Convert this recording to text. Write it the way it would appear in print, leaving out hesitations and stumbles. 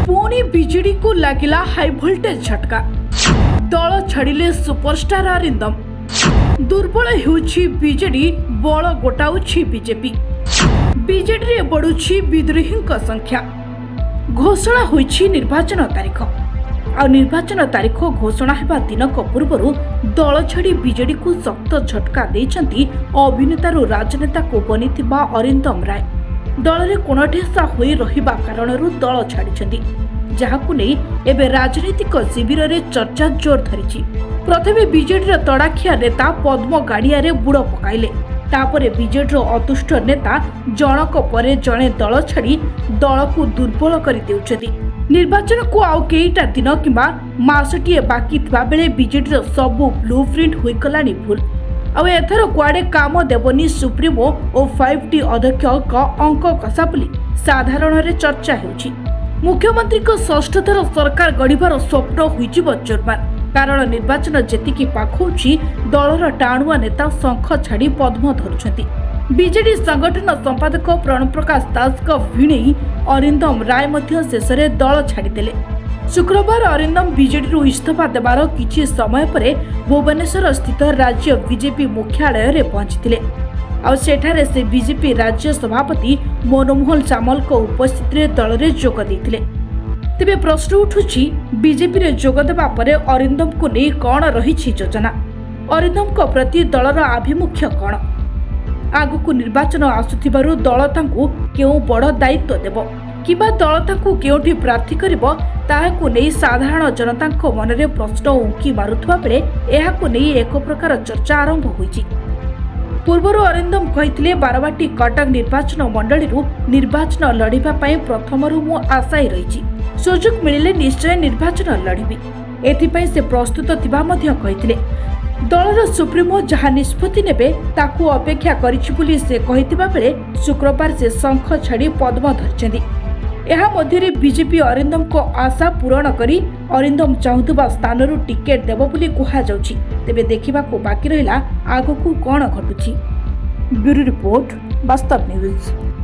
ପୁଣି ବିଜେଡିକୁ ଲାଗିଲା ହାଇଭୋଲ୍ଟେଜ ଝଟକା। ଦଳ ଛାଡ଼ିଲେ ସୁପରଷ୍ଟାର ଅରିନ୍ଦମ। ଦୁର୍ବଳ ହେଉଛି ବିଜେଡି, ବଳ ଗୋଟାଉଛି ବିଜେପି। ବିଜେଡିରେ ବଢୁଛି ବିଦ୍ରୋହୀଙ୍କ ସଂଖ୍ୟା। ଘୋଷଣା ହୋଇଛି ନିର୍ବାଚନ ତାରିଖ। ଆଉ ନିର୍ବାଚନ ତାରିଖ ଘୋଷଣା ହେବା ଦିନକ ପୂର୍ବରୁ ଦଳ ଛାଡ଼ି ବିଜେଡିକୁ ଶକ୍ତ ଝଟକା ଦେଇଛନ୍ତି ଅଭିନେତାରୁ ରାଜନେତାକୁ ବନିଥିବା ଅରିନ୍ଦମ ରାୟ। ଦଳରେ କୋଣଠେସା ହୋଇ ରହିବା କାରଣରୁ ଦଳ ଛାଡ଼ିଛନ୍ତି, ଯାହାକୁ ନେଇ ଏବେ ରାଜନୈତିକ ଶିବିରରେ ଚର୍ଚ୍ଚା ଜୋର ଧରିଛି। ପ୍ରଥମେ ବିଜେଡିର ତଡ଼ାଖିଆ ନେତା ପଦ୍ମ ଗାଡ଼ିଆରେ ବୁଡ଼ ପକାଇଲେ। ତାପରେ ବିଜେଡିର ଅତୁଷ୍ଟ ନେତା ଜଣକ ପରେ ଜଣେ ଦଳ ଛାଡ଼ି ଦଳକୁ ଦୁର୍ବଳ କରି ଦେଉଛନ୍ତି। ନିର୍ବାଚନକୁ ଆଉ କେଇଟା ଦିନ କିମ୍ବା ମାସଟିଏ ବାକି ଥିବାବେଳେ ବିଜେଡିର ସବୁ ବ୍ଲୁ ପ୍ରିଣ୍ଟ ହୋଇଗଲାଣି ଭୁଲ। ଆଉ ଏଥର କୁଆଡ଼େ କାମ ଦେବନି ସୁପ୍ରିମୋ ଓ 5ଟି ଅଧ୍ୟକ୍ଷଙ୍କ ଅଙ୍କ କଷା ବୋଲି ସାଧାରଣରେ ଚର୍ଚ୍ଚା ହେଉଛି। ମୁଖ୍ୟମନ୍ତ୍ରୀଙ୍କ ଷଷ୍ଠ ଥର ସରକାର ଗଢ଼ିବାର ସ୍ୱପ୍ନ ହୋଇଯିବ ଚୁରମାର। କାରଣ ନିର୍ବାଚନ ଯେତିକି ପାଖଉଛି, ଦଳର ଟାଣୁଆ ନେତା ଶଙ୍ଖ ଛାଡ଼ି ପଦ୍ମ ଧରୁଛନ୍ତି। ବିଜେଡି ସଂଗଠନ ସମ୍ପାଦକ ପ୍ରଣବ ପ୍ରକାଶ ଦାସଙ୍କ ଭିଣେଇ ଅରିନ୍ଦମ ରାୟ ମଧ୍ୟ ଶେଷରେ ଦଳ ଛାଡ଼ିଦେଲେ। ଶୁକ୍ରବାର ଅରିନ୍ଦମ ବିଜେଡିରୁ ଇସ୍ତଫା ଦେବାର କିଛି ସମୟ ପରେ ଭୁବନେଶ୍ୱର ସ୍ଥିତ ରାଜ୍ୟ ବିଜେପି ମୁଖ୍ୟାଳୟରେ ପହଞ୍ଚିଥିଲେ। ଆଉ ସେଠାରେ ସେ ବିଜେପି ରାଜ୍ୟ ସଭାପତି ମନମୋହନ ସାମଲଙ୍କ ଉପସ୍ଥିତିରେ ଦଳରେ ଯୋଗ ଦେଇଥିଲେ। ତେବେ ପ୍ରଶ୍ନ ଉଠୁଛି, ବିଜେପିରେ ଯୋଗ ଦେବା ପରେ ଅରିନ୍ଦମଙ୍କୁ ନେଇ କ'ଣ ରହିଛି ଯୋଜନା? ଅରିନ୍ଦମଙ୍କ ପ୍ରତି ଦଳର ଆଭିମୁଖ୍ୟ କ'ଣ? ଆଗକୁ ନିର୍ବାଚନ ଆସୁଥିବାରୁ ଦଳ ତାଙ୍କୁ କେଉଁ ବଡ଼ ଦାୟିତ୍ୱ ଦେବ କିମ୍ବା ଦଳ ତାଙ୍କୁ କେଉଁଠି ପ୍ରାର୍ଥୀ କରିବ, ତାହାକୁ ନେଇ ସାଧାରଣ ଜନତାଙ୍କ ମନରେ ପ୍ରଶ୍ନ ଉଙ୍କି ମାରୁଥିବା ବେଳେ ଏହାକୁ ନେଇ ଏକ ପ୍ରକାର ଚର୍ଚ୍ଚା ଆରମ୍ଭ ହୋଇଛି। ପୂର୍ବରୁ ଅରିନ୍ଦମ କହିଥିଲେ, ବାରବାଟୀ କଟକ ନିର୍ବାଚନ ମଣ୍ଡଳୀରୁ ନିର୍ବାଚନ ଲଢ଼ିବା ପାଇଁ ପ୍ରଥମରୁ ମୁଁ ଆଶାୟୀ ରହିଛି। ସୁଯୋଗ ମିଳିଲେ ନିଶ୍ଚୟ ନିର୍ବାଚନ ଲଢ଼ିବି। ଏଥିପାଇଁ ସେ ପ୍ରସ୍ତୁତ ଥିବା ମଧ୍ୟ କହିଥିଲେ। ଦଳର ସୁପ୍ରିମୋ ଯାହା ନିଷ୍ପତ୍ତି ନେବେ, ତାକୁ ଅପେକ୍ଷା କରିଛି ବୋଲି ସେ କହିଥିବା ବେଳେ ଶୁକ୍ରବାର ସେ ଶଙ୍ଖ ଛାଡ଼ି ପଦ୍ମ ଧରିଛନ୍ତି। ଏହା ମଧ୍ୟରେ ବିଜେପି ଅରିନ୍ଦମଙ୍କ ଆଶା ପୂରଣ କରି ଅରିନ୍ଦମ ଚାହୁଁଥିବା ସ୍ଥାନରୁ ଟିକେଟ୍ ଦେବ ବୋଲି କୁହାଯାଉଛି। ତେବେ ଦେଖିବାକୁ ବାକି ରହିଲା ଆଗକୁ କ'ଣ ଘଟୁଛି। ବ୍ୟୁରୋ ରିପୋର୍ଟ, ବାସ୍ତବ ନ୍ୟୁଜ୍।